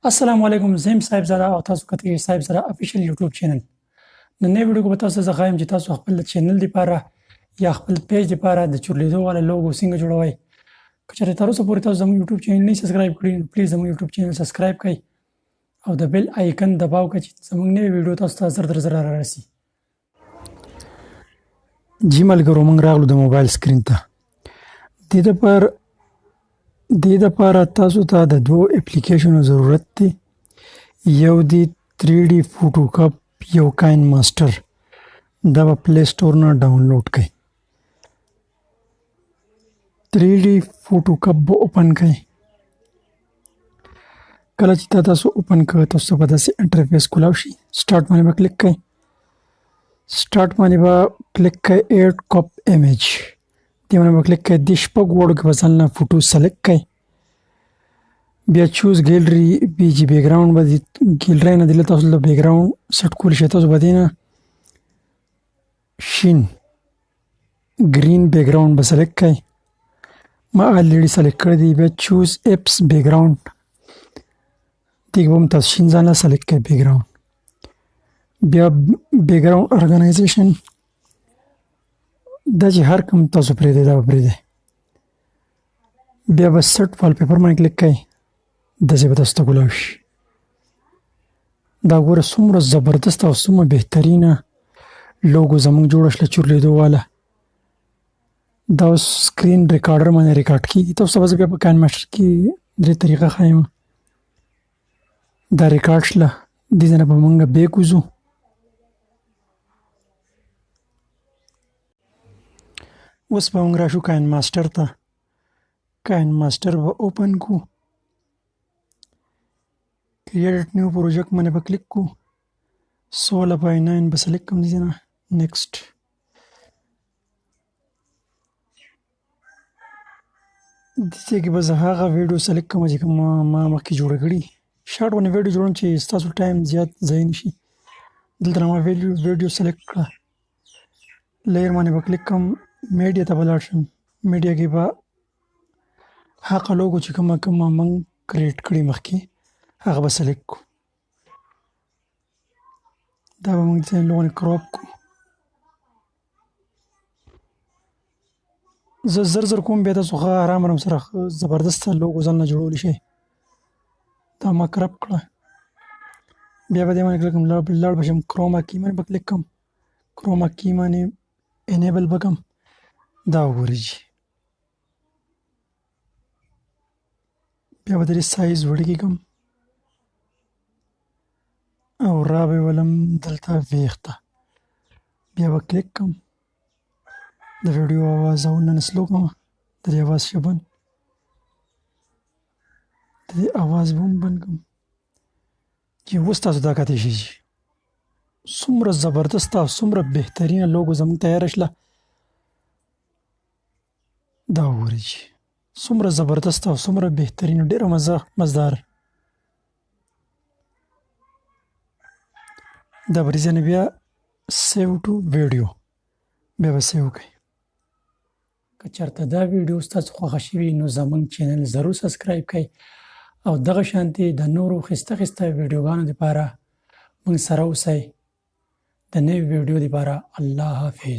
السلام علیکم، زه یم صاحب زاده او تاسو کتئ صاحب زاده افیشل یوټیوب چینل. نن ویډیو کې به تاسو ته ښایم چې تاسو خپل چینل لپاره یا خپل پیج لپاره د چورلیدو والا لوګو څنګه جوړوئ. که چېرې تر اوسه پورې تاسو زموږ یوټیوب چینل نه سبسکرایب کړی نو پلیز زموږ یوټیوب چینل سبسکرایب کړئ او د بیل آیکن دباو کړئ چې زموږ نوې ویډیو تاسو ته زر تر زره رارسي. جی ملګرو، موږ راغلو د موبایل سکرین ته. دې دپاره تاسو ته د دوو اپلیکیشنو ضرورت دی. یو دی 3D فوټو کپ، یو کاین ماستر. دا به پلی سټور نه ډاونلوډ کړئ. 3D فوټو کپ به اوپن کړئ. کله چې تاسو اوپن کړئ تاسو ته به داسې انټرفیس کولاو شي. سټارټ باندې به کلیک کړئ. سټارټ باندې به کلیک کړئ، ایډ کپ ایمیج دې باندې به کلیک کړئ. د شپږ وړو کې به ځان له فوټو سلیکټ کړئ. بیا چوز ګیلری بی جی بیکګراوند به ګیلری نه دلته تاسو له بیکګراوند سیټ کولی شئ. تاسو به دې نه شین ګرین بیکګراوند به سلیکټ کړئ. ما الریډي سلیکټ کړی دی. بیا چوز اپس بیکګراوند، دې کې به هم تاسو شین ځان له سلیکټ کړئ بیکګراوند. بیا بیکګراوند ارګنایزیشن، دا چې هر کوم تاسو پرېږدئ دا به پرېږدئ. بیا به سیټ والپیپر باندې کلیک کړئ، داسې به تاسو ته کولاو شي. دا ګوره څومره زبردست او څومره بهترینه لوګو زموږ جوړه شوله چورلیدو واله. دا اوس سکرین ریکارډر باندې ریکارډ کېږي. تاسو ته به زه بیا په کاین ماسټر کې درې طریقه ښایم. دا ریکارډ شله، دې ځای نه به موږ بیک وځو. اوس به موږ راشو کاین ماسټر ته. کاین ماسټر به اوپن کو، کریټ نیو پروجیکټ باندې به کلیک کو، 16:9 به سلیکټ کوم، دې ځای نه نیکسټ. دې ځای کې به زه هغه ویډیو سلیکټ کوم چې کومه ما مخکې جوړه کړې. شارټ باندې ویډیو جوړوم چې ستاسو ټایم زیات ضایع نه شي. دلته ما ویډیو سلیکټ کړه، لیر باندې به کلیک کوم، میډیا ته به لاړ شم. میډیا کې به هغه لوګو چې کومه موږ کریټ کړې مخکې هغه به سلیکټ کړو. دا به موږ ځای لغونې کراپ کړو. زه زر زر کوم، بیا تاسو ښه آرام آرام سره ښه زبردسته لوګو ځان نه جوړولی شئ. دا ما کرپ کړه، بیا به دې باندې کلیک کوم، لاړ به شم کروما کی باندې به کلیک کوم، کروما کی باندې انیبل به کوم. دا وګورئ جی، بیا به د دې سایز وړوکی کوم او را به یې ولم دلته ویښته. بیا به کلیک کوم، د ویډیو اواز او نن سلو کوم، د دې اواز ښه بند، د دې اواز به هم بند کوم. چې اوس تاسو دا کتلی شئ چې څومره زبردسته او څومره بهترینه لوګو زموږ تیاره شله. دا وګورئ چې څومره زبردسته او څومره بهترینه، ډېره مزدار. دا به ځینې بیا سیو ټو ویډیو، بیا به سیو کړئ. که چېرته دا ویډیو ستاسو خوښه شوي نو زموږ چینل ضرور سبسکرایب کړئ او دغه شانتې د نورو ښایسته ښایسته ویډیوګانو دپاره موږ سره اوسئ. د نوې ویډیو دپاره الله حافظ.